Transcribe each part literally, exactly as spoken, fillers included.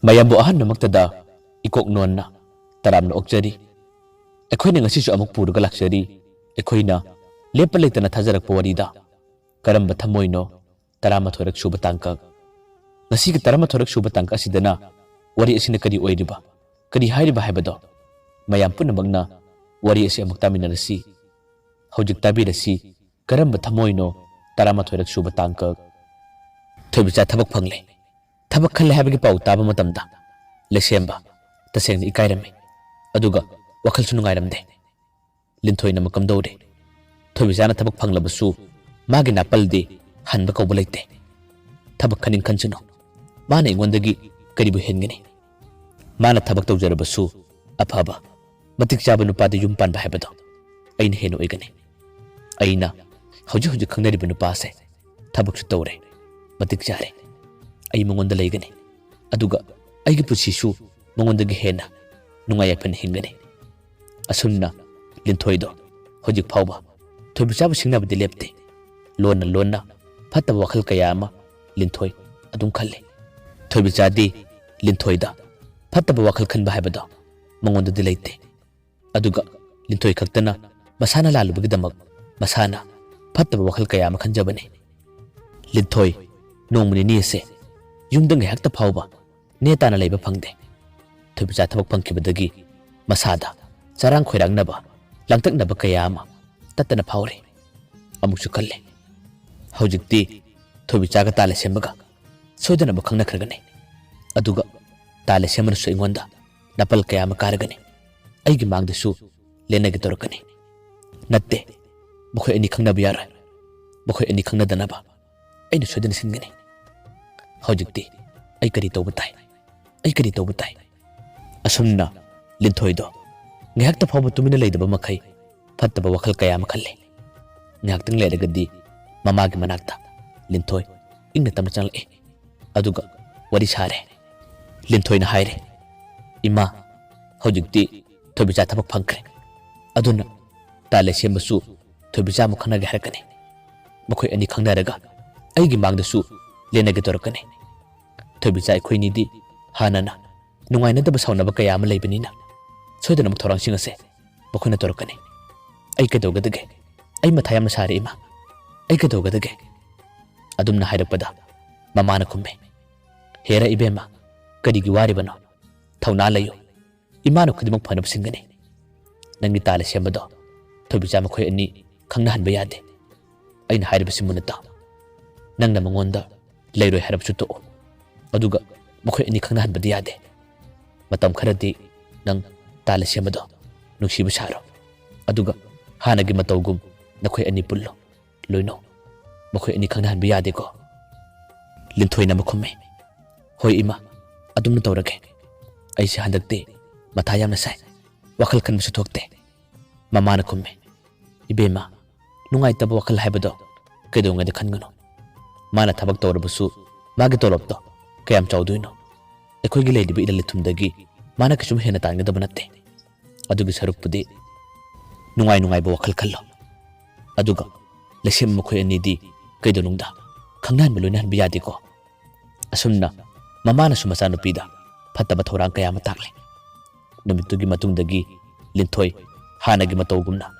ꯃꯌꯥꯝꯕꯨ ꯑꯍꯥꯟꯕꯃꯛꯇꯗ ꯏꯀꯣꯛ ꯅꯣꯟꯅ ꯇꯔꯥꯝꯅ ꯑꯣꯛꯆꯔꯤ꯫ ꯑꯩꯈꯣꯏꯅ ꯉꯁꯤꯁꯨ ꯑꯃꯨꯛ ꯄꯨꯔꯒ ꯂꯥꯛꯆꯔꯤ꯫ ꯑꯩꯈꯣꯏꯅ ꯂꯦꯞꯄ ꯂꯩꯇꯅ ꯊꯥꯖꯔꯛꯄ ꯋꯥꯔꯤꯗ ꯀꯔꯝꯕ ꯊꯃꯣꯏꯅꯣ? ꯇꯔꯥꯃꯥꯊꯣꯏꯔꯛ ꯁꯨꯕ ꯇꯥꯡꯀꯛ꯫ ꯉꯁꯤꯒꯤ ꯇꯔꯥꯃꯥꯊꯣꯏꯔꯛ ꯁꯨꯕ ꯇꯥꯡꯀꯛ ꯑꯁꯤꯗꯅ ꯋꯥꯔꯤ ꯑꯁꯤꯅ ꯀꯔꯤ ꯑꯣꯏꯔꯤꯕ, ꯀꯔꯤ ꯍꯥꯏꯔꯤꯕ ꯍꯥꯏꯕꯗꯣ ꯃꯌꯥꯝ ꯄꯨꯝꯅꯃꯛꯅ ꯋꯥꯔꯤ ꯑꯁꯤ ꯑꯃꯨꯛ ꯇꯥꯃꯤꯟꯅꯔꯁꯤ꯫ ꯍꯧꯖꯤꯛ ꯇꯥꯕꯤꯔꯁꯤ, ꯀꯔꯝꯕ ꯊꯃꯣꯏꯅꯣ? ꯇꯔꯥꯃꯥꯊꯣꯏꯔꯛ ꯁꯨꯕ ꯇꯥꯡꯀꯛ꯫ ꯊꯣꯏꯕꯤꯆꯥ ꯊꯕꯛ ꯐꯪꯂꯦ, ꯊꯕꯛ ꯈꯜꯂꯦ ꯍꯥꯏꯕꯒꯤ ꯄꯥꯎ ꯇꯥꯕ ꯃꯇꯝꯗ ꯂꯩꯁꯦꯝꯕ ꯇꯁꯦꯡꯅ ꯏꯀꯥꯏꯔꯝꯃꯤ, ꯑꯗꯨꯒ ꯋꯥꯈꯜꯁꯨ ꯅꯨꯡꯉꯥꯏꯔꯝꯗꯦ꯫ ꯂꯤꯟꯊꯣꯏꯅ ꯑꯃꯨꯛ ꯀꯝꯗꯧꯔꯦ? ꯊꯣꯏꯕꯤꯆꯥꯅ ꯊꯕꯛ ꯐꯪꯂꯕꯁꯨ ꯃꯥꯒꯤ ꯅꯥꯄꯜꯗꯤ ꯍꯟꯕ ꯀꯧꯕ ꯂꯩꯇꯦ꯫ ꯊꯕꯛ ꯈꯟꯅꯤꯡ ꯈꯟꯁꯅꯨ, ꯃꯥꯅ ꯑꯩꯉꯣꯟꯗꯒꯤ ꯀꯔꯤꯕꯨ ꯍꯦꯟꯒꯅꯤ? ꯃꯥꯅ ꯊꯕꯛ ꯇꯧꯖꯔꯕꯁꯨ ꯑꯐꯕ, ꯃꯇꯤꯛ ꯆꯥꯕ ꯅꯨꯄꯥꯗ ꯌꯨꯝ ꯄꯥꯟꯕ ꯍꯥꯏꯕꯗꯣ ꯑꯩꯅ ꯍꯦꯟꯅ ꯑꯣꯏꯒꯅꯤ꯫ ꯑꯩꯅ ꯍꯧꯖꯤꯛ ꯍꯧꯖꯤꯛ ꯈꯪꯅꯔꯤꯕ ꯅꯨꯄꯥꯁꯦ ꯊꯕꯛꯁꯨ ꯇꯧꯔꯦ, ꯃꯇꯤꯛ ꯆꯥꯔꯦ꯫ ꯑꯩ ꯃꯉꯣꯟꯗ ꯂꯩꯒꯅꯤ, ꯑꯗꯨꯒ ꯑꯩꯒꯤ ꯄꯨꯟꯁꯤꯁꯨ ꯃꯉꯣꯟꯗꯒꯤ ꯍꯦꯟꯅ ꯅꯨꯡꯉꯥꯏ ꯌꯥꯏꯐꯅ ꯍꯤꯡꯒꯅꯤ꯫ ꯑꯁꯨꯝꯅ ꯂꯤꯟꯊꯣꯏꯗꯣ ꯍꯧꯖꯤꯛ ꯐꯥꯎꯕ ꯊꯣꯏꯕꯤꯆꯥꯕꯨ ꯁꯤꯡꯅꯕꯗꯤ ꯂꯦꯞꯇꯦ꯫ ꯂꯣꯟꯅ ꯂꯣꯟꯅ ꯐꯠꯇꯕ ꯋꯥꯈꯜ ꯀꯌꯥ ꯑꯃ ꯂꯤꯟꯊꯣꯏ ꯑꯗꯨꯝ ꯈꯜꯂꯤ꯫ ꯊꯣꯏꯕꯤꯆꯥꯗꯤ ꯂꯤꯟꯊꯣꯏꯗ ꯐꯠꯇꯕ ꯋꯥꯈꯜ ꯈꯟꯕ ꯍꯥꯏꯕꯗꯣ ꯃꯉꯣꯟꯗꯗꯤ ꯂꯩꯇꯦ꯫ ꯑꯗꯨꯒ ꯂꯤꯟꯊꯣꯏ ꯈꯛꯇꯅ ꯃꯁꯥꯅ ꯂꯥꯜꯂꯨꯕꯒꯤꯗꯃꯛ ꯃꯁꯥꯅ ꯐꯠꯇꯕ ꯋꯥꯈꯜ ꯀꯌꯥ ꯑꯃ ꯈꯟꯖꯕꯅꯤ꯫ ꯂꯤꯟꯊꯣꯏ ꯅꯣꯡꯃ ꯅꯤꯅꯤ ꯑꯁꯦ ꯌꯨꯝꯗ ꯉꯥꯏꯍꯥꯛꯇ ꯐꯥꯎꯕ ꯅꯦ ꯇꯥꯅ ꯂꯩꯕ ꯐꯪꯗꯦ꯫ ꯊꯣꯏꯕꯤꯆꯥ ꯊꯕꯛ ꯐꯪꯈꯤꯕꯗꯒꯤ ꯃꯁꯥꯗ ꯆꯔꯥꯡ ꯈꯣꯏꯔꯥꯡꯅꯕ, ꯂꯥꯡꯇꯛꯅꯕ ꯀꯌꯥ ꯑꯃ ꯇꯠꯇꯅ ꯐꯥꯎꯔꯤ꯫ ꯑꯃꯨꯛꯁꯨ ꯈꯜꯂꯤ, ꯍꯧꯖꯤꯛꯇꯤ ꯊꯣꯏꯕꯤꯆꯥꯒ ꯇꯥ ꯂꯩꯁꯦꯝꯕꯒ ꯁꯣꯏꯗꯅꯕ ꯈꯪꯅꯈ꯭ꯔꯒꯅꯤ꯫ ꯑꯗꯨꯒ ꯇꯥ ꯂꯩꯁꯦꯝꯕꯅꯁꯨ ꯑꯩꯉꯣꯟꯗ ꯅꯥꯄꯜ ꯀꯌꯥ ꯑꯃ ꯀꯥꯔꯒꯅꯤ꯫ ꯑꯩꯒꯤ ꯃꯥꯡꯗꯁꯨ ꯂꯦꯟꯅꯒꯦ ꯇꯧꯔꯛꯀꯅꯤ꯫ ꯅꯠꯇꯦ, ꯃꯈꯣꯏ ꯑꯅꯤ ꯈꯪꯅꯕ ꯌꯥꯔꯣꯏ꯫ ꯃꯈꯣꯏ ꯑꯅꯤ ꯈꯪꯅꯗꯅꯕ ꯑꯩꯅ ꯁꯣꯏꯗꯅ ꯁꯤꯟꯒꯅꯤ꯫ ꯍꯧꯖꯤꯛꯇꯤ ꯑꯩ ꯀꯔꯤ ꯇꯧꯕ ꯇꯥꯏ? ꯑꯩ ꯀꯔꯤ ꯇꯧꯕ ꯇꯥꯏ? ꯑꯁꯨꯝꯅ ꯂꯤꯟꯊꯣꯏꯗꯣ ꯉꯥꯏꯍꯥꯛꯇ ꯐꯥꯎꯕ ꯇꯨꯃꯤꯟꯅ ꯂꯩꯗꯕ ꯃꯈꯩ ꯐꯠꯇꯕ ꯋꯥꯈꯜ ꯀꯌꯥ ꯑꯃ ꯈꯜꯂꯦ꯫ ꯉꯥꯏꯍꯥꯛꯇꯪ ꯂꯩꯔꯒꯗꯤ ꯃꯃꯥꯒꯤ ꯃꯅꯥꯛꯇ ꯂꯤꯟꯊꯣꯏ ꯏꯪꯅ ꯇꯞꯅ ꯆꯪꯂꯛꯏ꯫ ꯑꯗꯨꯒ ꯋꯥꯔꯤ ꯁꯥꯔꯦ꯫ ꯂꯤꯟꯊꯣꯏꯅ ꯍꯥꯏꯔꯦ, "ꯏꯃꯥ, ꯍꯧꯖꯤꯛꯇꯤ ꯊꯣꯏꯕꯤꯆꯥ ꯊꯕꯛ ꯐꯪꯈ꯭ꯔꯦ꯫ ꯑꯗꯨꯅ ꯇꯥ ꯂꯩꯁꯦꯝꯕꯁꯨ ꯊꯣꯏꯕꯤꯆꯥ ꯑꯃꯨꯛ ꯈꯪꯅꯒꯦ ꯍꯥꯏꯔꯛꯀꯅꯤ꯫ ꯃꯈꯣꯏ ꯑꯅꯤ ꯈꯪꯅꯔꯒ ꯑꯩꯒꯤ ꯃꯥꯡꯗꯁꯨ ꯂꯦꯟꯅꯒꯦ ꯇꯧꯔꯛꯀꯅꯤ꯫ ꯊꯣꯏꯕꯤꯆꯥ ꯑꯩꯈꯣꯏꯅꯤꯗꯤ ꯍꯥꯟꯅꯅ ꯅꯨꯡꯉꯥꯏꯅꯗꯕ ꯁꯥꯎꯅꯕ ꯀꯌꯥ ꯑꯃ ꯂꯩꯕꯅꯤꯅ ꯁꯣꯏꯗꯅꯃꯛ ꯊꯧꯔꯥꯡꯁꯤꯡ ꯑꯁꯦ ꯃꯈꯣꯏꯅ ꯇꯧꯔꯛꯀꯅꯤ꯫ ꯑꯩ ꯀꯩꯗꯧꯒꯗꯒꯦ? ꯑꯩ ꯃꯊꯥ ꯌꯥꯝꯅ ꯁꯥꯔꯦ, ꯏꯃꯥ꯫ ꯑꯩ ꯀꯩꯗꯧꯒꯗꯒꯦ? ꯑꯗꯨꯝꯅ ꯍꯥꯏꯔꯛꯄꯗ ꯃꯃꯥꯅ ꯈꯨꯝꯃꯤ, "ꯍꯦꯔꯥ ꯏꯕꯦꯝꯃ, ꯀꯔꯤꯒꯤ ꯋꯥꯔꯤꯕꯅꯣ? ꯊꯧꯅꯥ ꯂꯩꯌꯨ꯫ ꯏꯃꯥꯅ ꯈꯨꯗꯤꯡꯃꯛ ꯐꯅꯕ ꯁꯤꯟꯒꯅꯤ꯫ ꯅꯪꯒꯤ ꯇꯥ ꯂꯩꯁꯦꯝꯕꯗꯣ ꯊꯣꯏꯕꯤꯆꯥ ꯃꯈꯣꯏ ꯑꯅꯤ ꯈꯪꯅꯍꯟꯕ ꯌꯥꯗꯦ꯫ ꯑꯩꯅ ꯍꯥꯏꯔꯤꯕꯁꯤ ꯃꯨꯟꯅ ꯇꯥꯎ꯫ ꯅꯪꯅ ꯃꯉꯣꯟꯗ ꯂꯩꯔꯣꯏ ꯍꯥꯏꯔꯕꯁꯨ ꯇꯣꯛꯎ꯫ ꯑꯗꯨꯒ ꯃꯈꯣꯏ ꯑꯅꯤ ꯈꯪꯅꯍꯟꯕꯗꯤ ꯌꯥꯗꯦ꯫ ꯃꯇꯝ ꯈꯔꯗꯤ ꯅꯪ ꯇꯥ ꯂꯩꯁꯦꯝꯕꯗꯣ ꯅꯨꯡꯁꯤꯕ ꯁꯥꯔꯣ꯫ ꯑꯗꯨꯒ ꯍꯥꯟꯅꯒꯤ ꯃꯇꯧꯒꯨꯝ ꯅꯈꯣꯏ ꯑꯅꯤ ꯄꯨꯜꯂꯣ꯫ ꯂꯣꯏꯅꯧ꯫ ꯃꯈꯣꯏ ꯑꯅꯤ ꯈꯪꯅꯍꯟꯕ ꯌꯥꯗꯦꯀꯣ?" ꯂꯤꯟꯊꯣꯏꯅ ꯑꯃꯨꯛ ꯈꯨꯝꯃꯤ, "ꯍꯣꯏ ꯏꯃꯥ, ꯑꯗꯨꯝꯅ ꯇꯧꯔꯒꯦ꯫ ꯑꯩꯁꯦ ꯍꯟꯗꯛꯇꯤ ꯃꯊꯥ ꯌꯥꯝꯅ ꯁꯥꯏ꯫ ꯋꯥꯈꯜ ꯈꯟꯕꯁꯨ ꯊꯣꯛꯇꯦ꯫" ꯃꯃꯥꯅ ꯈꯨꯝꯃꯤ, "ꯏꯕꯦꯝꯃ, ꯅꯨꯡꯉꯥꯏꯇꯕ ꯋꯥꯈꯜ ꯍꯥꯏꯕꯗꯣ ꯀꯩꯗꯧꯉꯩꯗ ꯈꯟꯒꯅꯨ꯫ ꯃꯥꯅ ꯊꯕꯛ ꯇꯧꯔꯕꯁꯨ ꯃꯥꯒꯤ ꯇꯣꯂꯣꯞꯇꯣ ꯀꯌꯥꯝ ꯆꯥꯎꯗꯣꯏꯅꯣ? ꯑꯩꯈꯣꯏꯒꯤ ꯂꯩꯔꯤꯕ ꯏꯔꯜ ꯏꯊꯨꯝꯗꯒꯤ ꯃꯥꯅ ꯀꯩꯁꯨꯝ ꯍꯦꯟꯅ ꯇꯥꯟꯒꯗꯕ ꯅꯠꯇꯦ꯫ ꯑꯗꯨꯒꯤ ꯁꯔꯨꯛꯄꯨꯗꯤ ꯅꯨꯡꯉꯥꯏ ꯅꯨꯡꯉꯥꯏꯕ ꯋꯥꯈꯜ ꯈꯜꯂꯣ꯫ ꯑꯗꯨꯒ ꯂꯩꯁꯦꯝꯕ ꯃꯈꯣꯏ ꯑꯅꯤꯗꯤ ꯀꯩꯗꯧꯅꯨꯡꯗ ꯈꯪꯅꯍꯟꯕ ꯂꯣꯏꯅꯍꯟꯕ ꯌꯥꯗꯦꯀꯣ?" ꯑꯁꯨꯝꯅ ꯃꯃꯥꯅꯁꯨ ꯃꯆꯥꯅꯨꯄꯤꯗ ꯐꯠꯇꯕ ꯊꯧꯔꯥꯡ ꯀꯌꯥ ꯑꯃ ꯇꯥꯛꯂꯦ꯫ ꯅꯨꯃꯤꯠꯇꯨꯒꯤ ꯃꯇꯨꯡꯗꯒꯤ ꯂꯤꯟꯊꯣꯏ ꯍꯥꯟꯅꯒꯤ ꯃꯇꯧꯒꯨꯝꯅ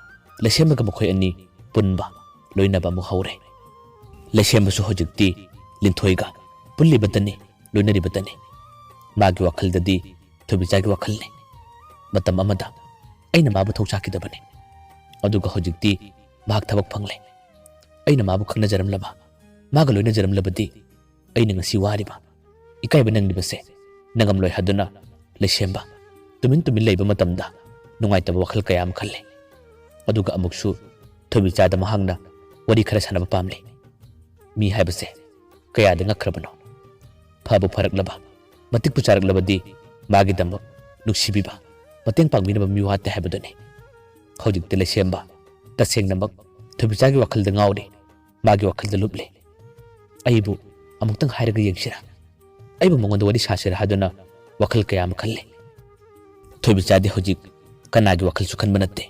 ꯂꯩꯁꯦꯝꯕꯒ ꯃꯈꯣꯏ ꯑꯅꯤ ꯄꯨꯟꯕ, ꯂꯣꯏꯅꯕ ꯑꯃꯨꯛ ꯍꯧꯔꯦ꯫ ꯂꯩꯁꯦꯝꯕꯁꯨ ꯍꯧꯖꯤꯛꯇꯤ ꯂꯤꯟꯊꯣꯏꯒ ꯄꯨꯜꯂꯤꯕꯇꯅꯤ, ꯂꯣꯏꯅꯔꯤꯕꯇꯅꯤ꯫ ꯃꯥꯒꯤ ꯋꯥꯈꯜꯗꯗꯤ ꯊꯣꯏꯕꯤꯆꯥꯒꯤ ꯋꯥꯈꯜꯅꯤ꯫ ꯃꯇꯝ ꯑꯃꯗ ꯑꯩꯅ ꯃꯥꯕꯨ ꯊꯧꯁꯥꯈꯤꯗꯕꯅꯤ꯫ ꯑꯗꯨꯒ ꯍꯧꯖꯤꯛꯇꯤ ꯃꯍꯥꯛ ꯊꯕꯛ ꯐꯪꯂꯦ꯫ ꯑꯩꯅ ꯃꯥꯕꯨ ꯈꯪꯅꯖꯔꯝꯂꯕ, ꯃꯥꯒ ꯂꯣꯏꯅꯖꯔꯝꯂꯕꯗꯤ ꯑꯩꯅ ꯉꯁꯤ ꯋꯥꯔꯤꯕ, ꯏꯀꯥꯏꯕ ꯅꯪꯂꯤꯕꯁꯦ ꯅꯪꯉꯝꯂꯣꯏ ꯍꯥꯏꯗꯨꯅ ꯂꯩꯁꯦꯝꯕ ꯇꯨꯃꯤꯟ ꯇꯨꯃꯤꯟ ꯂꯩꯕ ꯃꯇꯝꯗ ꯅꯨꯡꯉꯥꯏꯇꯕ ꯋꯥꯈꯜ ꯀꯌꯥ ꯑꯃ ꯈꯜꯂꯦ꯫ ꯑꯗꯨꯒ ꯑꯃꯨꯛꯁꯨ ꯊꯣꯏꯕꯤꯆꯥꯗ ꯃꯍꯥꯛꯅ ꯋꯥꯔꯤ ꯈꯔ ꯁꯥꯟꯅꯕ ꯄꯥꯝꯂꯤ꯫ ꯃꯤ ꯍꯥꯏꯕꯁꯦ ꯀꯌꯥꯗ ꯉꯛꯈ꯭ꯔꯕꯅꯣ? ꯐꯕꯨ ꯐꯔꯛꯂꯕ, ꯃꯇꯤꯛꯄꯨ ꯆꯥꯔꯛꯂꯕꯗꯤ ꯃꯥꯒꯤꯗꯃꯛ ꯅꯨꯡꯁꯤꯕꯤꯕ, ꯃꯇꯦꯡ ꯄꯥꯡꯕꯤꯅꯕ ꯃꯤ ꯋꯥꯠꯇꯦ ꯍꯥꯏꯕꯗꯨꯅꯤ꯫ ꯍꯧꯖꯤꯛꯇꯤ ꯂꯩꯁꯦꯝꯕ ꯇꯁꯦꯡꯅꯃꯛ ꯊꯣꯏꯕꯤꯆꯥꯒꯤ ꯋꯥꯈꯜꯗ ꯉꯥꯎꯔꯤ, ꯃꯥꯒꯤ ꯋꯥꯈꯜꯗ ꯂꯨꯞꯂꯤ꯫ ꯑꯩꯕꯨ ꯑꯃꯨꯛꯇꯪ ꯍꯥꯏꯔꯒ ꯌꯦꯡꯁꯤꯔꯥ? ꯑꯩꯕꯨ ꯃꯉꯣꯟꯗ ꯋꯥꯔꯤ ꯁꯥꯁꯤꯔꯥ ꯍꯥꯏꯗꯨꯅ ꯋꯥꯈꯜ ꯀꯌꯥ ꯑꯃ ꯈꯜꯂꯤ꯫ ꯊꯣꯏꯕꯤꯆꯥꯗꯤ ꯍꯧꯖꯤꯛ ꯀꯅꯥꯒꯤ ꯋꯥꯈꯜꯁꯨ ꯈꯟꯕ ꯅꯠꯇꯦ꯫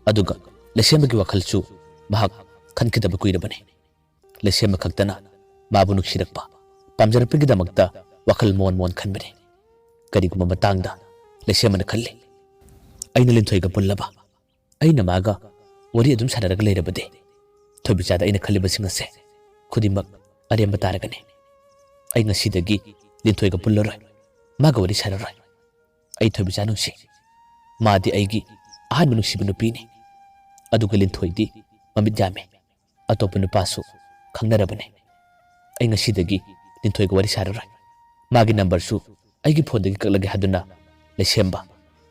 ꯑꯗꯨꯒ ꯂꯩꯁꯦꯝꯕꯒꯤ ꯋꯥꯈꯜꯁꯨ ꯃꯍꯥꯛ ꯈꯟꯈꯤꯗꯕ ꯀꯨꯏꯔꯕꯅꯤ꯫ ꯂꯩꯁꯦꯝꯕ ꯈꯛꯇꯅ ꯃꯥꯕꯨ ꯅꯨꯡꯁꯤꯔꯛꯄ, ꯄꯥꯝꯖꯔꯛꯄꯒꯤꯗꯃꯛꯇ ꯋꯥꯈꯜ ꯃꯣꯟ ꯃꯣꯟ ꯈꯟꯕꯅꯤ꯫ ꯀꯔꯤꯒꯨꯝꯕ ꯃꯇꯥꯡꯗ ꯂꯩꯁꯦꯝꯕꯅ ꯈꯜꯂꯤ꯫ ꯑꯩꯅ ꯂꯤꯟꯊꯣꯏꯒ ꯄꯨꯜꯂꯕ, ꯑꯩꯅ ꯃꯥꯒ ꯋꯥꯔꯤ ꯑꯗꯨꯝ ꯁꯥꯟꯅꯔꯒ ꯂꯩꯔꯕꯗꯤ ꯊꯣꯏꯕꯤꯆꯥꯗ ꯑꯩꯅ ꯈꯜꯂꯤꯕꯁꯤꯡ ꯑꯁꯦ ꯈꯨꯗꯤꯡꯃꯛ ꯑꯔꯦꯝꯕ ꯇꯥꯔꯒꯅꯤ꯫ ꯑꯩ ꯉꯁꯤꯗꯒꯤ ꯂꯤꯟꯊꯣꯏꯒ ꯄꯨꯜꯂꯔꯣꯏ, ꯃꯥꯒ ꯋꯥꯔꯤ ꯁꯥꯟꯅꯔꯣꯏ꯫ ꯑꯩ ꯊꯣꯏꯕꯤꯆꯥ ꯅꯨꯡꯁꯤ꯫ ꯃꯥꯗꯤ ꯑꯩꯒꯤ ꯑꯍꯥꯟꯕ ꯅꯨꯡꯁꯤꯕ ꯅꯨꯄꯤꯅꯤ꯫ ꯑꯗꯨꯒ ꯂꯤꯟꯊꯣꯏꯗꯤ ꯃꯃꯤꯠ ꯌꯥꯝꯃꯤ꯫ ꯑꯇꯣꯞꯄ ꯅꯨꯄꯥꯁꯨ ꯈꯪꯅꯔꯕꯅꯤ꯫ ꯑꯩ ꯉꯁꯤꯗꯒꯤ ꯂꯤꯟꯊꯣꯏꯒ ꯋꯥꯔꯤ ꯁꯥꯔꯔꯣꯏ꯫ ꯃꯥꯒꯤ ꯅꯝꯕꯔꯁꯨ ꯑꯩꯒꯤ ꯐꯣꯟꯗꯒꯤ ꯀꯛꯂꯒꯦ ꯍꯥꯏꯗꯨꯅ ꯂꯩꯁꯦꯝꯕ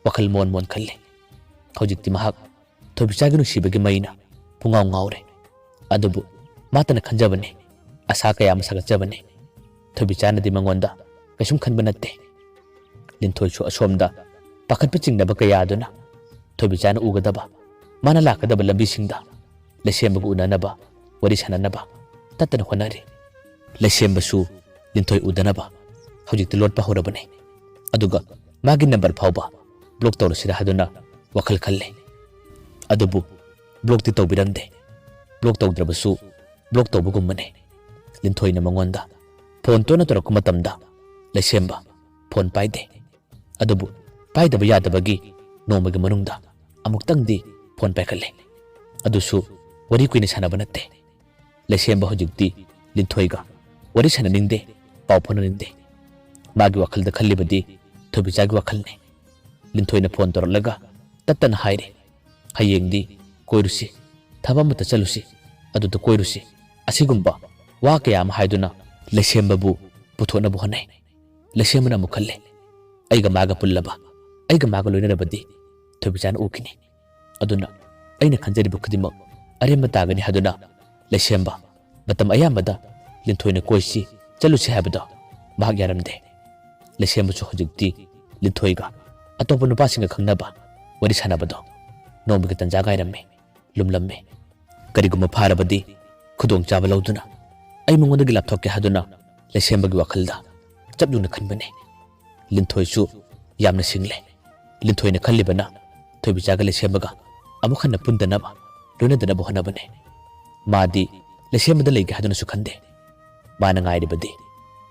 ꯋꯥꯈꯜ ꯃꯣꯟ ꯃꯣꯟ ꯈꯜꯂꯤ꯫ ꯍꯧꯖꯤꯛꯇꯤ ꯃꯍꯥꯛ ꯊꯣꯏꯕꯤꯆꯥꯒꯤ ꯅꯨꯡꯁꯤꯕꯒꯤ ꯃꯩꯅ ꯄꯨꯡꯉꯥꯎ ꯉꯥꯎꯔꯦ꯫ ꯑꯗꯨꯕꯨ ꯃꯥꯇꯅ ꯈꯟꯖꯕꯅꯤ, ꯑꯁꯥ ꯀꯌꯥ ꯑꯃ ꯁꯥꯒꯠꯆꯕꯅꯤ꯫ ꯊꯣꯏꯕꯤꯆꯥꯅꯗꯤ ꯃꯉꯣꯟꯗ ꯀꯩꯁꯨꯝ ꯈꯟꯕ ꯅꯠꯇꯦ꯫ ꯂꯤꯟꯊꯣꯏꯁꯨ ꯑꯁꯣꯝꯗ ꯄꯥꯈꯠꯄ ꯆꯤꯡꯅꯕ ꯀꯌꯥ ꯑꯗꯨꯅ ꯊꯣꯏꯕꯤꯆꯥꯅ ꯎꯒꯗꯕ, ꯃꯥꯅ ꯂꯥꯛꯀꯗꯕ ꯂꯝꯕꯤꯁꯤꯡꯗ ꯂꯩꯁꯦꯝꯕꯒ ꯎꯅꯅꯕ, ꯋꯥꯔꯤ ꯁꯥꯟꯅꯅꯕ ꯇꯠꯇꯅ ꯍꯣꯠꯅꯔꯤ꯫ ꯂꯩꯁꯦꯝꯕꯁꯨ ꯂꯤꯟꯊꯣꯏ ꯎꯗꯅꯕ ꯍꯧꯖꯤꯛꯇꯤ ꯂꯣꯠꯄ ꯍꯧꯔꯕꯅꯤ꯫ ꯑꯗꯨꯒ ꯃꯥꯒꯤ ꯅꯝꯕꯔ ꯐꯥꯎꯕ ꯕ꯭ꯂꯣꯛ ꯇꯧꯔꯁꯤꯔꯥ ꯍꯥꯏꯗꯨꯅ ꯋꯥꯈꯜ ꯈꯜꯂꯤ꯫ ꯑꯗꯨꯕꯨ ꯕ꯭ꯂꯣꯛꯇꯤ ꯇꯧꯕꯤꯔꯝꯗꯦ꯫ Block ꯇꯧꯗ꯭ꯔꯕꯁꯨ block ꯇꯧꯕꯒꯨꯝꯕꯅꯤ꯫ ꯂꯤꯟꯊꯣꯏꯅ ꯃꯉꯣꯟꯗ ꯐꯣꯟ ꯇꯣꯏꯅ ꯇꯧꯔꯛꯄ ꯃꯇꯝꯗ ꯂꯩꯁꯦꯝꯕ ꯐꯣꯟ ꯄꯥꯏꯗꯦ꯫ ꯑꯗꯨꯕꯨ ꯄꯥꯏꯗꯕ ꯌꯥꯗꯕꯒꯤ ꯅꯣꯡꯃꯒꯤ ꯃꯅꯨꯡꯗ ꯑꯃꯨꯛꯇꯪꯗꯤ ꯐꯣꯟ ꯄꯥꯏꯈꯠꯂꯦ꯫ ꯑꯗꯨꯁꯨ ꯋꯥꯔꯤ ꯀꯨꯏꯅ ꯁꯥꯟꯅꯕ ꯅꯠꯇꯦ꯫ ꯂꯩꯁꯦꯝꯕ ꯍꯧꯖꯤꯛꯇꯤ ꯂꯤꯟꯊꯣꯏꯒ ꯋꯥꯔꯤ ꯁꯥꯟꯅꯅꯤꯡꯗꯦ, ꯄꯥꯎ ꯐꯥꯎꯅꯅꯤꯡꯗꯦ꯫ ꯃꯥꯒꯤ ꯋꯥꯈꯜꯗ ꯈꯜꯂꯤꯕꯗꯤ ꯊꯣꯏꯕꯤꯆꯥꯒꯤ ꯋꯥꯈꯜꯅꯤ꯫ ꯂꯤꯟꯊꯣꯏꯅ ꯐꯣꯟ ꯇꯧꯔꯛꯂꯒ ꯇꯠꯇꯅ ꯍꯥꯏꯔꯦ, "ꯍꯌꯦꯡꯗꯤ ꯀꯣꯏꯔꯨꯁꯤ, ꯊꯕꯛ ꯑꯃꯠꯇ ꯆꯠꯂꯨꯁꯤ, ꯑꯗꯨꯗ ꯀꯣꯏꯔꯨꯁꯤ"꯫ ꯑꯁꯤꯒꯨꯝꯕ ꯋꯥ ꯀꯌꯥ ꯑꯃ ꯍꯥꯏꯗꯨꯅ ꯂꯩꯁꯦꯝꯕꯕꯨ ꯄꯨꯊꯣꯛꯅꯕ ꯍꯣꯠꯅꯩ꯫ ꯂꯩꯁꯦꯝꯕꯅ ꯑꯃꯨꯛ ꯈꯜꯂꯦ, "ꯑꯩꯒ ꯃꯥꯒ ꯄꯨꯜꯂꯕ, ꯑꯩꯒ ꯃꯥꯒ ꯂꯣꯏꯅꯔꯕꯗꯤ ꯊꯣꯏꯕꯤꯆꯥꯅ ꯎꯈꯤꯅꯤ꯫ ꯑꯗꯨꯅ ꯑꯩꯅ ꯈꯟꯖꯔꯤꯕ ꯈꯨꯗꯤꯡꯃꯛ ꯑꯔꯦꯝꯕ ꯇꯥꯒꯅꯤ" ꯍꯥꯏꯗꯨꯅ ꯂꯩꯁꯦꯝꯕ ꯃꯇꯝ ꯑꯌꯥꯝꯕꯗ ꯂꯤꯟꯊꯣꯏꯅ ꯀꯣꯏꯁꯤ, ꯆꯠꯂꯨꯁꯤ ꯍꯥꯏꯕꯗꯣ ꯃꯍꯥꯛ ꯌꯥꯔꯝꯗꯦ꯫ ꯂꯩꯁꯦꯝꯕꯁꯨ ꯍꯧꯖꯤꯛꯇꯤ ꯂꯤꯟꯊꯣꯏꯒ ꯑꯇꯣꯞꯄ ꯅꯨꯄꯥꯁꯤꯡꯒ ꯈꯪꯅꯕ, ꯋꯥꯔꯤ ꯁꯥꯟꯅꯕꯗꯣ ꯅꯣꯡꯃꯒꯤ ꯇꯟꯖꯥ ꯉꯥꯏꯔꯝꯃꯤ, ꯂꯨꯝꯂꯝꯃꯤ꯫ ꯀꯔꯤꯒꯨꯝꯕ ꯐꯥꯔꯕꯗꯤ ꯈꯨꯗꯣꯡꯆꯥꯕ ꯂꯧꯗꯨꯅ ꯑꯩ ꯃꯉꯣꯟꯗꯒꯤ ꯂꯥꯞꯊꯣꯛꯀꯦ ꯍꯥꯏꯗꯨꯅ ꯂꯩꯁꯦꯝꯕꯒꯤ ꯋꯥꯈꯜꯗ ꯆꯞ ꯌꯨꯡꯅ ꯈꯟꯕꯅꯤ꯫ ꯂꯤꯟꯊꯣꯏꯁꯨ ꯌꯥꯝꯅ ꯁꯤꯡꯂꯦ꯫ ꯂꯤꯟꯊꯣꯏꯅ ꯈꯜꯂꯤꯕꯅ ꯊꯣꯏꯕꯤꯆꯥꯒ ꯂꯩꯁꯦꯝꯕꯒ ꯑꯃꯨꯛ ꯍꯟꯅ ꯄꯨꯟꯗꯅꯕ, ꯂꯣꯏꯅꯗꯅꯕ ꯍꯣꯠꯅꯕꯅꯤ꯫ ꯃꯥꯗꯤ ꯂꯩꯁꯦꯝꯕꯗ ꯂꯩꯒꯦ ꯍꯥꯏꯗꯨꯅꯁꯨ ꯈꯟꯗꯦ꯫ ꯃꯥꯅ ꯉꯥꯏꯔꯤꯕꯗꯤ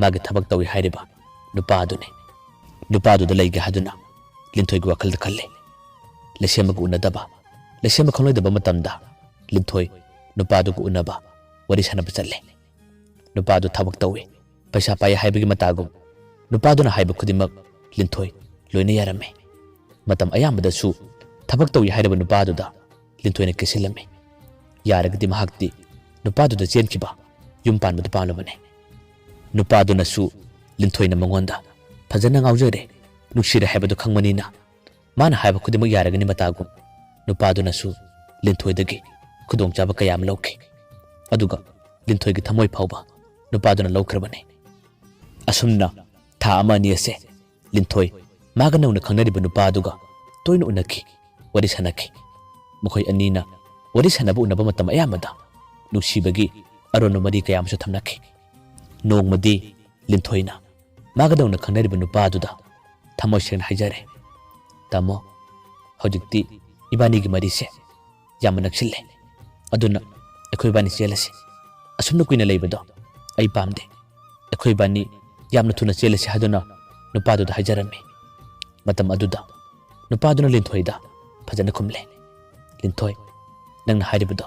ꯃꯥꯒꯤ ꯊꯕꯛ ꯇꯧꯏ ꯍꯥꯏꯔꯤꯕ ꯅꯨꯄꯥ ꯑꯗꯨꯅꯤ꯫ ꯅꯨꯄꯥꯗꯨꯗ ꯂꯩꯒꯦ ꯍꯥꯏꯗꯨꯅ ꯂꯤꯟꯊꯣꯏꯒꯤ ꯋꯥꯈꯜꯗ ꯈꯜꯂꯦ꯫ ꯂꯩꯁꯦꯝꯕꯒ ꯎꯅꯗꯕ, ꯂꯩꯁꯦꯝꯕ ꯈꯪꯂꯣꯏꯗꯕ ꯃꯇꯝꯗ ꯂꯤꯟꯊꯣꯏ ꯅꯨꯄꯥꯗꯨꯒ ꯎꯅꯕ, ꯋꯥꯔꯤ ꯁꯥꯟꯅꯕ ꯆꯠꯂꯦ꯫ ꯅꯨꯄꯥꯗꯨ ꯊꯕꯛ ꯇꯧꯏ, ꯄꯩꯁꯥ ꯄꯥꯏ ꯍꯥꯏꯕꯒꯤ ꯃꯇꯥꯒꯨꯝ ꯅꯨꯄꯥꯗꯨꯅ ꯍꯥꯏꯕ ꯈꯨꯗꯤꯡꯃꯛ ꯂꯤꯟꯊꯣꯏ ꯂꯣꯏꯅ ꯌꯥꯔꯝꯃꯤ꯫ ꯃꯇꯝ ꯑꯌꯥꯝꯕꯗꯁꯨ ꯊꯕꯛ ꯇꯧꯏ ꯍꯥꯏꯔꯤꯕ ꯅꯨꯄꯥꯗꯨꯗ ꯂꯤꯟꯊꯣꯏꯅ ꯀꯦꯁꯤꯜꯂꯝꯃꯤ꯫ ꯌꯥꯔꯒꯗꯤ ꯃꯍꯥꯛꯇꯤ ꯅꯨꯄꯥꯗꯨꯗ ꯆꯦꯟꯈꯤꯕ, ꯌꯨꯝ ꯄꯥꯟꯕꯗꯨ ꯄꯥꯝꯂꯕꯅꯤ꯫ ꯅꯨꯄꯥꯗꯨꯅꯁꯨ ꯂꯤꯟꯊꯣꯏꯅ ꯃꯉꯣꯟꯗ ꯐꯖꯅ ꯉꯥꯎꯖꯔꯦ, ꯅꯨꯡꯁꯤꯔꯦ ꯍꯥꯏꯕꯗꯨ ꯈꯪꯕꯅꯤꯅ ꯃꯥꯅ ꯍꯥꯏꯕ ꯈꯨꯗꯤꯡꯃꯛ ꯌꯥꯔꯒꯅꯤ ꯃꯇꯥꯒꯨꯝ ꯅꯨꯄꯥꯗꯨꯅꯁꯨ ꯂꯤꯟꯊꯣꯏꯗꯒꯤ ꯈꯨꯗꯣꯡꯆꯥꯕ ꯀꯌꯥ ꯑꯃ ꯂꯧꯈꯤ꯫ ꯑꯗꯨꯒ ꯂꯤꯟꯊꯣꯏꯒꯤ ꯊꯃꯣꯏ ꯐꯥꯎꯕ ꯅꯨꯄꯥꯗꯨꯅ ꯂꯧꯈ꯭ꯔꯕꯅꯤ꯫ ꯑꯁꯨꯝꯅ ꯊꯥ ꯑꯃ ꯑꯅꯤ ꯑꯁꯦ ꯂꯤꯟꯊꯣꯏ ꯃꯥꯒ ꯅꯧꯅ ꯈꯪꯅꯔꯤꯕ ꯅꯨꯄꯥꯗꯨꯒ ꯇꯣꯏꯅ ꯎꯅꯈꯤ, ꯋꯥꯔꯤ ꯁꯥꯟꯅꯈꯤ꯫ ꯃꯈꯣꯏ ꯑꯅꯤꯅ ꯋꯥꯔꯤ ꯁꯥꯟꯅꯕ ꯎꯅꯕ ꯃꯇꯝ ꯑꯌꯥꯝꯕꯗ ꯅꯨꯡꯁꯤꯕꯒꯤ ꯑꯔꯣꯟꯕ ꯃꯔꯤ ꯀꯌꯥ ꯑꯃꯁꯨ ꯊꯝꯅꯈꯤ꯫ ꯅꯣꯡꯃꯗꯤ ꯂꯤꯟꯊꯣꯏꯅ ꯃꯥꯒ ꯅꯧꯅ ꯈꯪꯅꯔꯤꯕ ꯅꯨꯄꯥꯗꯨꯗ ꯊꯃꯣꯏ ꯁꯦꯡꯅ ꯍꯥꯏꯖꯔꯦ, "ꯇꯥꯃꯣ, ꯍꯧꯖꯤꯛꯇꯤ ꯏꯕꯥꯅꯤꯒꯤ ꯃꯔꯤꯁꯦ ꯌꯥꯝꯅ ꯅꯛꯁꯤꯜꯂꯦ꯫ ꯑꯗꯨꯅ ꯑꯩꯈꯣꯏ ꯏꯕꯥꯅꯤ ꯆꯦꯜꯂꯁꯤ꯫ ꯑꯁꯨꯝꯅ ꯀꯨꯏꯅ ꯂꯩꯕꯗꯣ ꯑꯩ ꯄꯥꯝꯗꯦ꯫ ꯑꯩꯈꯣꯏ ꯏꯕꯥꯅꯤ ꯌꯥꯝꯅ ꯊꯨꯅ ꯆꯦꯜꯂꯁꯤ" ꯍꯥꯏꯗꯨꯅ ꯅꯨꯄꯥꯗꯨꯗ ꯍꯥꯏꯖꯔꯝꯃꯤ꯫ ꯃꯇꯝ ꯑꯗꯨꯗ ꯅꯨꯄꯥꯗꯨꯅ ꯂꯤꯟꯊꯣꯏꯗ ꯐꯖꯅ ꯈꯨꯝꯂꯦ, "ꯂꯤꯟꯊꯣꯏ, ꯅꯪꯅ ꯍꯥꯏꯔꯤꯕꯗꯣ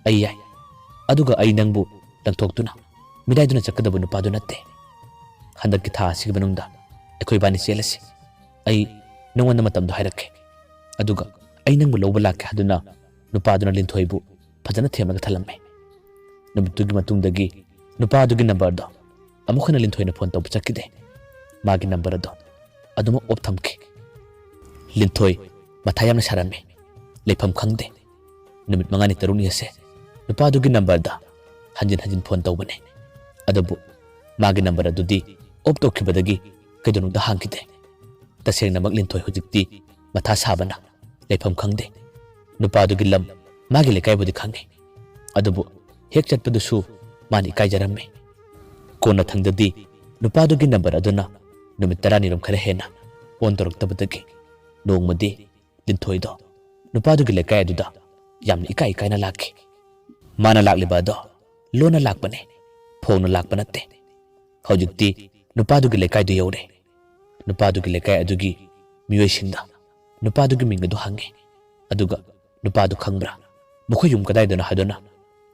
ꯑꯩ ꯌꯥꯏ꯫ ꯑꯗꯨꯒ ꯑꯩ ꯅꯪꯕꯨ ꯂꯪꯊꯣꯛꯇꯨꯅ ꯃꯤꯔꯥꯏꯗꯨꯅ ꯆꯠꯀꯗꯕ ꯅꯨꯄꯥꯗꯨ ꯅꯠꯇꯦ꯫ ꯍꯟꯗꯛꯀꯤ ꯊꯥ ꯑꯁꯤꯒꯤ ꯃꯅꯨꯡꯗ ꯑꯩꯈꯣꯏ ꯏꯕꯥꯅꯤ ꯆꯦꯜꯂꯁꯤ꯫ ꯑꯩ ꯅꯉꯣꯟꯗ ꯃꯇꯝꯗꯣ ꯍꯥꯏꯔꯛꯀꯦ꯫ ꯑꯗꯨꯒ ꯑꯩ ꯅꯪꯕꯨ ꯂꯧꯕ ꯂꯥꯛꯀꯦ" ꯍꯥꯏꯗꯨꯅ ꯅꯨꯄꯥꯗꯨꯅ ꯂꯤꯟꯊꯣꯏꯕꯨ ꯐꯖꯅ ꯊꯦꯝꯂꯒ ꯊꯜꯂꯝꯃꯤ꯫ ꯅꯨꯃꯤꯠꯇꯨꯒꯤ ꯃꯇꯨꯡꯗꯒꯤ ꯅꯨꯄꯥꯗꯨꯒꯤ ꯅꯝꯕꯔꯗꯣ ꯑꯃꯨꯛ ꯍꯟꯅ ꯂꯤꯟꯊꯣꯏꯅ ꯐꯣꯟ ꯇꯧꯕ ꯆꯠꯈꯤꯗꯦ꯫ ꯃꯥꯒꯤ ꯅꯝꯕꯔ ꯑꯗꯣ ꯑꯗꯨꯃꯛ ꯑꯣꯐ ꯊꯝꯈꯤ꯫ ꯂꯤꯟꯊꯣꯏ ꯃꯊꯥ ꯌꯥꯝꯅ ꯁꯥꯔꯝꯃꯤ꯫ ꯂꯩꯐꯝ ꯈꯪꯗꯦ꯫ ꯅꯨꯃꯤꯠ ꯃꯉꯥꯅꯤ ꯇꯔꯨꯛꯅꯤ ꯑꯁꯦ ꯅꯨꯄꯥꯗꯨꯒꯤ ꯅꯝꯕꯔꯗ ꯍꯟꯖꯤꯟ ꯍꯟꯖꯤꯟ ꯐꯣꯟ ꯇꯧꯕꯅꯦ꯫ ꯑꯗꯨꯕꯨ ꯃꯥꯒꯤ ꯅꯝꯕꯔ ꯑꯗꯨꯗꯤ ꯑꯣꯐ ꯇꯧꯈꯤꯕꯗꯒꯤ ꯀꯩꯗꯧꯅꯨꯡꯗ ꯍꯥꯡꯈꯤꯗꯦ꯫ ꯇꯁꯦꯡꯅꯃꯛ ꯂꯤꯟꯊꯣꯏ ꯍꯧꯖꯤꯛꯇꯤ ꯃꯊꯥ ꯁꯥꯕꯅ ꯂꯩꯐꯝ ꯈꯪꯗꯦ꯫ ꯅꯨꯄꯥꯗꯨꯒꯤ ꯂꯝ, ꯃꯥꯒꯤ ꯂꯩꯀꯥꯏꯕꯨꯗꯤ ꯈꯪꯉꯤ, ꯑꯗꯨꯕꯨ ꯍꯦꯛ ꯆꯠꯄꯗꯨꯁꯨ ꯃꯥꯅ ꯏꯀꯥꯏꯖꯔꯝꯃꯤ꯫ ꯀꯣꯟꯅꯊꯪꯗꯗꯤ ꯅꯨꯄꯥꯗꯨꯒꯤ ꯅꯝꯕꯔ ꯑꯗꯨꯅ ꯅꯨꯃꯤꯠ ꯇꯔꯥꯅꯤꯔꯣꯝ ꯈꯔ ꯍꯦꯟꯅ ꯑꯣꯟ ꯇꯧꯔꯛꯇꯕꯗꯒꯤ ꯅꯣꯡꯃꯗꯤ ꯂꯤꯟꯊꯣꯏꯗꯣ ꯅꯨꯄꯥꯗꯨꯒꯤ ꯂꯩꯀꯥꯏ ꯑꯗꯨꯗ ꯌꯥꯝꯅ ꯏꯀꯥꯏ ꯏꯀꯥꯏꯅ ꯂꯥꯛꯈꯤ꯫ ꯃꯥꯅ ꯂꯥꯛꯂꯤꯕ ꯑꯗꯣ ꯂꯣꯟꯅ ꯂꯥꯛꯄꯅꯦ, ꯐꯣꯡꯅ ꯂꯥꯛꯄ ꯅꯠꯇꯦ꯫ ꯍꯧꯖꯤꯛꯇꯤ ꯅꯨꯄꯥꯗꯨꯒꯤ ꯂꯩꯀꯥꯏꯗꯨ ꯌꯧꯔꯦ꯫ ꯅꯨꯄꯥꯗꯨꯒꯤ ꯂꯩꯀꯥꯏ ꯑꯗꯨꯒꯤ ꯃꯤꯑꯣꯏꯁꯤꯡꯗ ꯅꯨꯄꯥꯗꯨꯒꯤ ꯃꯤꯡ ꯑꯗꯨ ꯍꯪꯉꯤ꯫ ꯑꯗꯨꯒ ꯅꯨꯄꯥꯗꯨ ꯈꯪꯕ꯭ꯔꯥ, ꯃꯈꯣꯏ ꯌꯨꯝ ꯀꯗꯥꯏꯗꯅꯣ ꯍꯥꯏꯗꯨꯅ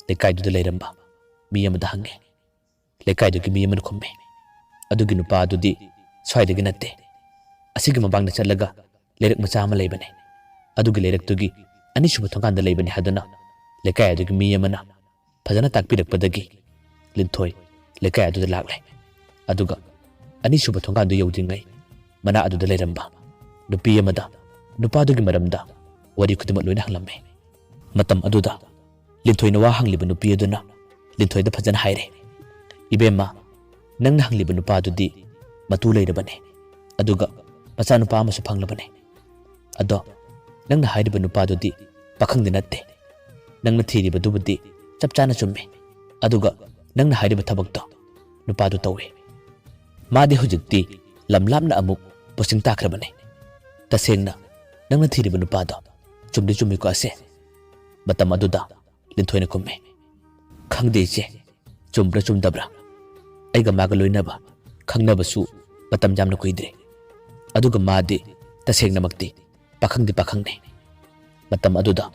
ꯂꯩꯀꯥꯏꯗꯨꯗ ꯂꯩꯔꯝꯕ ꯃꯤ ꯑꯃꯗ ꯍꯪꯉꯤ꯫ ꯂꯩꯀꯥꯏꯗꯨꯒꯤ ꯃꯤ ꯑꯃꯅ ꯈꯨꯝꯃꯤ, "ꯑꯗꯨꯒꯤ ꯅꯨꯄꯥ ꯑꯗꯨꯗꯤ ꯁ꯭ꯋꯥꯏꯗꯒꯤ ꯅꯠꯇꯦ, ꯑꯁꯤꯒꯤ ꯃꯃꯥꯡꯗ ꯆꯠꯂꯒ ꯂꯩꯔꯛ ꯃꯆꯥ ꯑꯃ ꯂꯩꯕꯅꯤ꯫ ꯑꯗꯨꯒꯤ ꯂꯩꯔꯛꯇꯨꯒꯤ ꯑꯅꯤꯁꯨꯕ ꯊꯣꯡꯒꯥꯟꯗ ꯂꯩꯕꯅꯤ" ꯍꯥꯏꯗꯨꯅ ꯂꯩꯀꯥꯏ ꯑꯗꯨꯒꯤ ꯃꯤ ꯑꯃꯅ ꯐꯖꯅ ꯇꯥꯛꯄꯤꯔꯛꯄꯗꯒꯤ ꯂꯤꯟꯊꯣꯏ ꯂꯩꯀꯥꯏ ꯑꯗꯨꯗ ꯂꯥꯛꯂꯦ꯫ ꯑꯗꯨꯒ ꯑꯅꯤꯁꯨꯕ ꯊꯣꯡꯒꯥꯟꯗꯨ ꯌꯧꯗ꯭ꯔꯤꯉꯩ ꯃꯅꯥꯛ ꯑꯗꯨꯗ ꯂꯩꯔꯝꯕ ꯅꯨꯄꯤ ꯑꯃꯗ ꯅꯨꯄꯥꯗꯨꯒꯤ ꯃꯔꯝꯗ ꯋꯥꯔꯤ ꯈꯨꯗꯤꯡꯃꯛ ꯂꯣꯏꯅ ꯍꯪꯂꯝꯃꯤ꯫ ꯃꯇꯝ ꯑꯗꯨꯗ ꯂꯤꯟꯊꯣꯏꯅ ꯋꯥ ꯍꯪꯂꯤꯕ ꯅꯨꯄꯤ ꯑꯗꯨꯅ ꯂꯤꯟꯊꯣꯏꯗ ꯐꯖꯅ ꯍꯥꯏꯔꯦ, "ꯏꯕꯦꯝꯃ, ꯅꯪꯅ ꯍꯪꯂꯤꯕ ꯅꯨꯄꯥꯗꯨꯗꯤ ꯃꯇꯨ ꯂꯩꯔꯕꯅꯦ, ꯑꯗꯨꯒ ꯃꯆꯥꯅꯨꯄꯥ ꯑꯃꯁꯨ ꯐꯪꯂꯕꯅꯦ꯫ ꯑꯗꯣ ꯅꯪꯅ ꯍꯥꯏꯔꯤꯕ ꯅꯨꯄꯥꯗꯨꯗꯤ ꯄꯥꯈꯪꯗꯤ ꯅꯠꯇꯦ꯫ ꯅꯪꯅ ꯊꯤꯔꯤꯕꯗꯨꯕꯨꯗꯤ ꯆꯞ ꯆꯥꯅ ꯆꯨꯝꯃꯤ, ꯑꯗꯨꯒ ꯅꯪꯅ ꯍꯥꯏꯔꯤꯕ ꯊꯕꯛꯇꯣ ꯅꯨꯄꯥꯗꯨ ꯇꯧꯏ꯫ ꯃꯥꯗꯤ ꯍꯧꯖꯤꯛꯇꯤ ꯂꯝ ꯂꯥꯞꯅ ꯑꯃꯨꯛ ꯄꯣꯁꯇꯤꯡ ꯇꯥꯈ꯭ꯔꯕꯅꯤ꯫ ꯇꯁꯦꯡꯅ ꯅꯪꯅ ꯊꯤꯔꯤꯕ ꯅꯨꯄꯥꯗꯣ ꯆꯨꯝꯗꯤ ꯆꯨꯝꯃꯤꯀꯣ ꯑꯁꯦ?" ꯃꯇꯝ ꯑꯗꯨꯗ ꯂꯤꯟꯊꯣꯏꯅ ꯈꯨꯝꯃꯤ, "ꯈꯪꯗꯦ ꯏꯆꯦ, ꯆꯨꯝꯕ꯭ꯔꯥ ꯆꯨꯝꯗꯕ꯭ꯔꯥ꯫ ꯑꯩꯒ ꯃꯥꯒ ꯂꯣꯏꯅꯕ, ꯈꯪꯅꯕꯁꯨ ꯃꯇꯝ ꯌꯥꯝꯅ ꯀꯨꯏꯗ꯭ꯔꯤ꯫ ꯑꯗꯨꯒ ꯃꯥꯗꯤ ꯇꯁꯦꯡꯅꯃꯛꯇꯤ ꯄꯥꯈꯪꯗꯤ ꯄꯥꯈꯪꯅꯤ꯫" ꯃꯇꯝ ꯑꯗꯨꯗ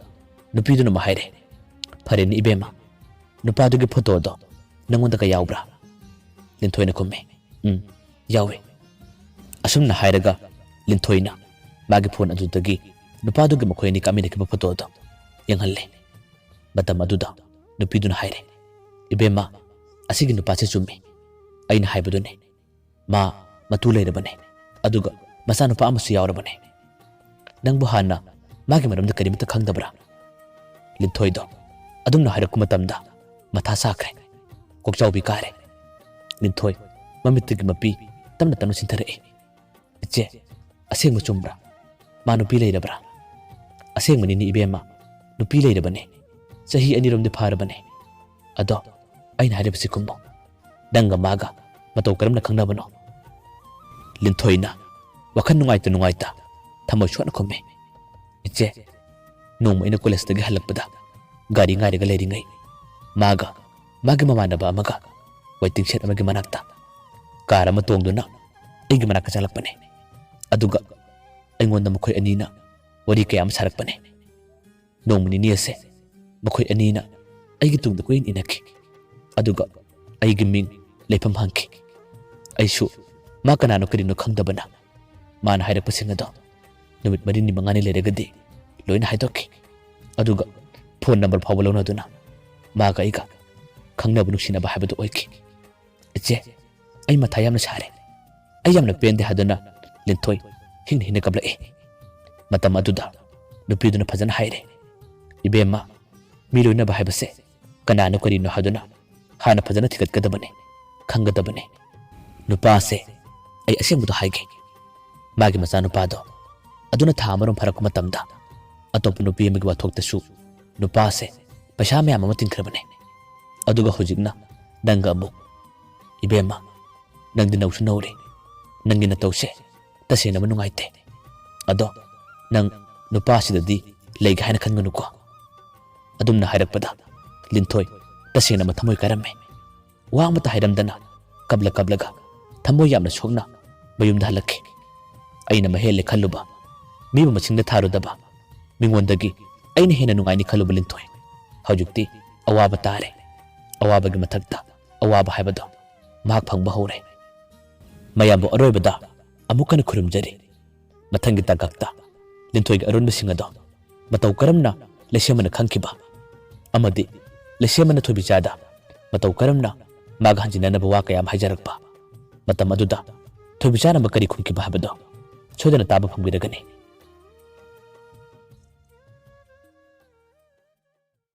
ꯅꯨꯄꯤꯗꯨꯅ ꯑꯃꯨꯛ ꯍꯥꯏꯔꯦ, "ꯐꯔꯦꯅꯦ ꯏꯕꯦꯝꯃ, ꯅꯨꯄꯥꯗꯨꯒꯤ ꯐꯣꯇꯣꯗꯣ ꯅꯪꯉꯣꯟꯗꯒ ꯌꯥꯎꯕ꯭ꯔꯥ?" ꯂꯤꯟꯊꯣꯏꯅ ꯈꯨꯝꯃꯤ, "ꯎꯝ, ꯌꯥꯎꯏ꯫" ꯑꯁꯨꯝꯅ ꯍꯥꯏꯔꯒ ꯂꯤꯟꯊꯣꯏꯅ ꯃꯥꯒꯤ ꯐꯣꯟ ꯑꯗꯨꯗꯒꯤ ꯅꯨꯄꯥꯗꯨꯒꯤ ꯃꯈꯣꯏ ꯑꯅꯤ ꯀꯥꯞꯃꯤꯟꯅꯈꯤꯕ ꯐꯣꯇꯣꯗꯣ ꯌꯦꯡꯍꯜꯂꯦ꯫ ꯃꯇꯝ ꯑꯗꯨꯗ ꯅꯨꯄꯤꯗꯨꯅ ꯍꯥꯏꯔꯦ, "ꯏꯕꯦꯝꯃ, ꯑꯁꯤꯒꯤ ꯅꯨꯄꯥꯁꯦ ꯆꯨꯝꯃꯤ꯫ ꯑꯩꯅ ꯍꯥꯏꯕꯗꯨꯅꯤ꯫ ꯃꯥ ꯃꯇꯨ ꯂꯩꯔꯕꯅꯦ, ꯑꯗꯨꯒ ꯃꯆꯥꯅꯨꯄꯥ ꯑꯃꯁꯨ ꯌꯥꯎꯔꯕꯅꯦ꯫ ꯅꯪꯕꯨ ꯍꯥꯟꯅ ꯃꯥꯒꯤ ꯃꯔꯝꯗ ꯀꯔꯤꯃꯠꯇ ꯈꯪꯗꯕ꯭ꯔꯥ?" ꯂꯤꯟꯊꯣꯏꯗꯣ ꯑꯗꯨꯝꯅ ꯍꯥꯏꯔꯛꯄ ꯃꯇꯝꯗ ꯃꯊꯥ ꯁꯥꯈ꯭ꯔꯦ, ꯀꯣꯛꯆꯥꯎꯕꯤ ꯀꯥꯔꯦ꯫ ꯂꯤꯟꯊꯣꯏ ꯃꯃꯤꯠꯇꯒꯤ ꯃꯄꯤ ꯇꯞꯅ ꯇꯞꯅ ꯆꯤꯟꯊꯔꯛꯏ꯫ "ꯏꯆꯦ, ꯑꯁꯦꯡꯕ ꯆꯨꯝꯕ꯭ꯔꯥ? ꯃꯥ ꯅꯨꯄꯤ ꯂꯩꯔꯕ꯭ꯔꯥ?" "ꯑꯁꯦꯡꯕꯅꯤꯅꯦ ꯏꯕꯦꯝꯃ, ꯅꯨꯄꯤ ꯂꯩꯔꯕꯅꯦ꯫ ꯆꯍꯤ ꯑꯅꯤꯔꯣꯝꯗꯤ ꯐꯥꯔꯕꯅꯦ꯫ ꯑꯗꯣ ꯑꯩꯅ ꯍꯥꯏꯔꯤꯕꯁꯤ ꯈꯨꯝꯃꯣ꯫ ꯅꯪꯒ ꯃꯥꯒ ꯃꯇꯧ ꯀꯔꯝꯅ ꯈꯪꯅꯕꯅꯣ?" ꯂꯤꯟꯊꯣꯏꯅ ꯋꯥꯈꯜ ꯅꯨꯡꯉꯥꯏꯇ ꯅꯨꯡꯉꯥꯏꯇ ꯊꯃꯣꯏ ꯁꯣꯛꯅ ꯈꯨꯝꯃꯤ, "ꯏꯆꯦ, ꯅꯣꯡꯃ ꯑꯩꯅ ꯀꯣꯂꯦꯖꯇꯒꯤ ꯍꯜꯂꯛꯄꯗ ꯒꯥꯔꯤ ꯉꯥꯏꯔꯒ ꯂꯩꯔꯤꯉꯩ ꯃꯥꯒ ꯃꯥꯒꯤ ꯃꯃꯥꯟꯅꯕ ꯑꯃꯒ ꯋꯦꯇꯤꯡ ꯁꯦꯗ ꯑꯃꯒꯤ ꯃꯅꯥꯛꯇ ꯀꯥꯔ ꯑꯃ ꯇꯣꯡꯗꯨꯅ ꯑꯩꯒꯤ ꯃꯅꯥꯛꯇ ꯆꯪꯂꯛꯄꯅꯦ꯫ ꯑꯗꯨꯒ ꯑꯩꯉꯣꯟꯗ ꯃꯈꯣꯏ ꯑꯅꯤꯅ ꯋꯥꯔꯤ ꯀꯌꯥ ꯑꯃ ꯁꯥꯔꯛꯄꯅꯦ꯫ ꯅꯣꯡꯃ ꯅꯤꯅꯤ ꯑꯁꯦ ꯃꯈꯣꯏ ꯑꯅꯤꯅ ꯑꯩꯒꯤ ꯇꯨꯡꯗ ꯀꯣꯏꯏꯟ ꯏꯟꯅꯈꯤ꯫ ꯑꯗꯨꯒ ꯑꯩꯒꯤ ꯃꯤꯡ, ꯂꯩꯐꯝ ꯍꯪꯈꯤ꯫ ꯑꯩꯁꯨ ꯃꯥ ꯀꯅꯥꯅꯣ ꯀꯔꯤꯅꯣ ꯈꯪꯗꯕꯅ ꯃꯥꯅ ꯍꯥꯏꯔꯛꯄꯁꯤꯡ ꯑꯗꯣ ꯅꯨꯃꯤꯠ ꯃꯔꯤꯅꯤ ꯃꯉꯥꯅꯤ ꯂꯩꯔꯒꯗꯤ ꯂꯣꯏꯅ ꯍꯥꯏꯗꯣꯛꯈꯤ꯫ ꯑꯗꯨꯒ ꯐꯣꯟ ꯅꯝꯕꯔ ꯐꯥꯎꯕ ꯂꯧꯅꯗꯨꯅ ꯃꯥꯒ ꯑꯩꯒ ꯈꯪꯅꯕ ꯅꯨꯡꯁꯤꯅꯕ ꯍꯥꯏꯕꯗꯨ ꯑꯣꯏꯈꯤ꯫ "ꯏꯆꯦ, ꯑꯩ ꯃꯊꯥ ꯌꯥꯝꯅ ꯁꯥꯔꯦ꯫ ꯑꯩ ꯌꯥꯝꯅ ꯄꯦꯟꯗꯦ" ꯍꯥꯏꯗꯨꯅ ꯂꯤꯟꯊꯣꯏ ꯍꯤꯡꯅ ꯍꯤꯡꯅ ꯀꯞꯂꯛꯏ꯫ ꯃꯇꯝ ꯑꯗꯨꯗ ꯅꯨꯄꯤꯗꯨꯅ ꯐꯖꯅ ꯍꯥꯏꯔꯦ, "ꯏꯕꯦꯝꯃ, ꯃꯤ ꯂꯣꯏꯅꯕ ꯍꯥꯏꯕꯁꯦ ꯀꯅꯥꯅꯣ ꯀꯔꯤꯅꯣ ꯍꯥꯏꯗꯨꯅ ꯍꯥꯟꯅ ꯐꯖꯅ ꯊꯤꯒꯠꯀꯗꯕꯅꯤ, ꯈꯪꯒꯗꯕꯅꯤ꯫ ꯅꯨꯄꯥꯁꯦ, ꯑꯩ ꯑꯁꯦꯡꯕꯗꯣ ꯍꯥꯏꯒꯦ, ꯃꯥꯒꯤ ꯃꯆꯥꯅꯨꯄꯥꯗꯣ ꯑꯗꯨꯅ ꯊꯥ ꯑꯃꯔꯣꯝ ꯐꯥꯔꯛꯄ ꯃꯇꯝꯗ ꯑꯇꯣꯞꯄ ꯅꯨꯄꯤ ꯑꯃꯒꯤ ꯋꯥꯊꯣꯛꯇꯁꯨ ꯅꯨꯄꯥꯁꯦ ꯄꯩꯁꯥ ꯃꯌꯥꯝ ꯑꯃ ꯇꯤꯡꯈ꯭ꯔꯕꯅꯦ꯫ ꯑꯗꯨꯒ ꯍꯧꯖꯤꯛꯅ ꯅꯪꯒ ꯑꯃꯨꯛ꯫ ꯏꯕꯦꯝꯃ, ꯅꯪꯗꯤ ꯅꯧꯁꯨ ꯅꯧꯔꯤ, ꯅꯪꯒꯤ ꯅꯇꯧꯁꯦ ꯇꯁꯦꯡꯅ ꯑꯃ ꯅꯨꯡꯉꯥꯏꯇꯦ꯫ ꯑꯗꯣ ꯅꯪ ꯅꯨꯄꯥꯁꯤꯗꯗꯤ ꯂꯩꯒꯦ ꯍꯥꯏꯅ ꯈꯟꯒꯅꯨꯀꯣ"꯫ ꯑꯗꯨꯝꯅ ꯍꯥꯏꯔꯛꯄꯗ ꯂꯤꯟꯊꯣꯏ ꯇꯁꯦꯡꯅ ꯃꯊꯃꯣꯏ ꯀꯥꯏꯔꯝꯃꯦ꯫ ꯋꯥ ꯑꯃꯠꯇ ꯍꯥꯏꯔꯝꯗꯅ ꯀꯞꯂ ꯀꯞꯂꯒ ꯊꯃꯣꯏ ꯌꯥꯝꯅ ꯁꯣꯛꯅ ꯃꯌꯨꯝꯗ ꯍꯜꯂꯛꯈꯤ꯫ ꯑꯩꯅ ꯃꯍꯦꯜꯂꯦ ꯈꯜꯂꯨꯕ, ꯃꯤꯕꯨ ꯃꯁꯤꯡꯗ ꯊꯥꯔꯨꯗꯕ ꯃꯤꯉꯣꯟꯗꯒꯤ ꯑꯩꯅ ꯍꯦꯟꯅ ꯅꯨꯡꯉꯥꯏꯅꯤ ꯈꯜꯂꯨꯕ ꯂꯤꯟꯊꯣꯏ ꯍꯧꯖꯤꯛꯇꯤ ꯑꯋꯥꯕ ꯇꯥꯔꯦ꯫ ꯑꯋꯥꯕꯒꯤ ꯃꯊꯛꯇ ꯑꯋꯥꯕ ꯍꯥꯏꯕꯗꯣ ꯃꯍꯥꯛ ꯐꯪꯕ ꯍꯧꯔꯦ꯫ ꯃꯌꯥꯝꯕꯨ ꯑꯔꯣꯏꯕꯗ ꯑꯃꯨꯛ ꯍꯟꯅ ꯈꯨꯔꯨꯝꯖꯔꯤ꯫ ꯃꯊꯪꯒꯤ ꯇꯥꯡꯀꯛꯇ ꯂꯤꯟꯊꯣꯏꯒꯤ ꯑꯔꯣꯟꯕꯁꯤꯡ ꯑꯗꯣ ꯃꯇꯧ ꯀꯔꯝꯅ ꯂꯩꯁꯦꯝꯕꯅ ꯈꯪꯈꯤꯕ ꯑꯃꯗꯤ ꯂꯩꯁꯦꯝꯕꯅ ꯊꯣꯏꯕꯤꯆꯥꯗ ꯃꯇꯧ ꯀꯔꯝꯅ ꯃꯥꯒ ꯍꯟꯖꯤꯟꯅꯅꯕ ꯋꯥ ꯀꯌꯥ ꯑꯃ ꯍꯥꯏꯖꯔꯛꯄ, ꯃꯇꯝ ꯑꯗꯨꯗ ꯊꯣꯏꯕꯤꯆꯥꯅ ꯑꯃꯨꯛ ꯀꯔꯤ ꯈꯨꯝꯈꯤꯕ ꯍꯥꯏꯕꯗꯣ ꯁꯣꯏꯗꯅ ꯇꯥꯕ ꯐꯪꯕꯤꯔꯒꯅꯤ꯫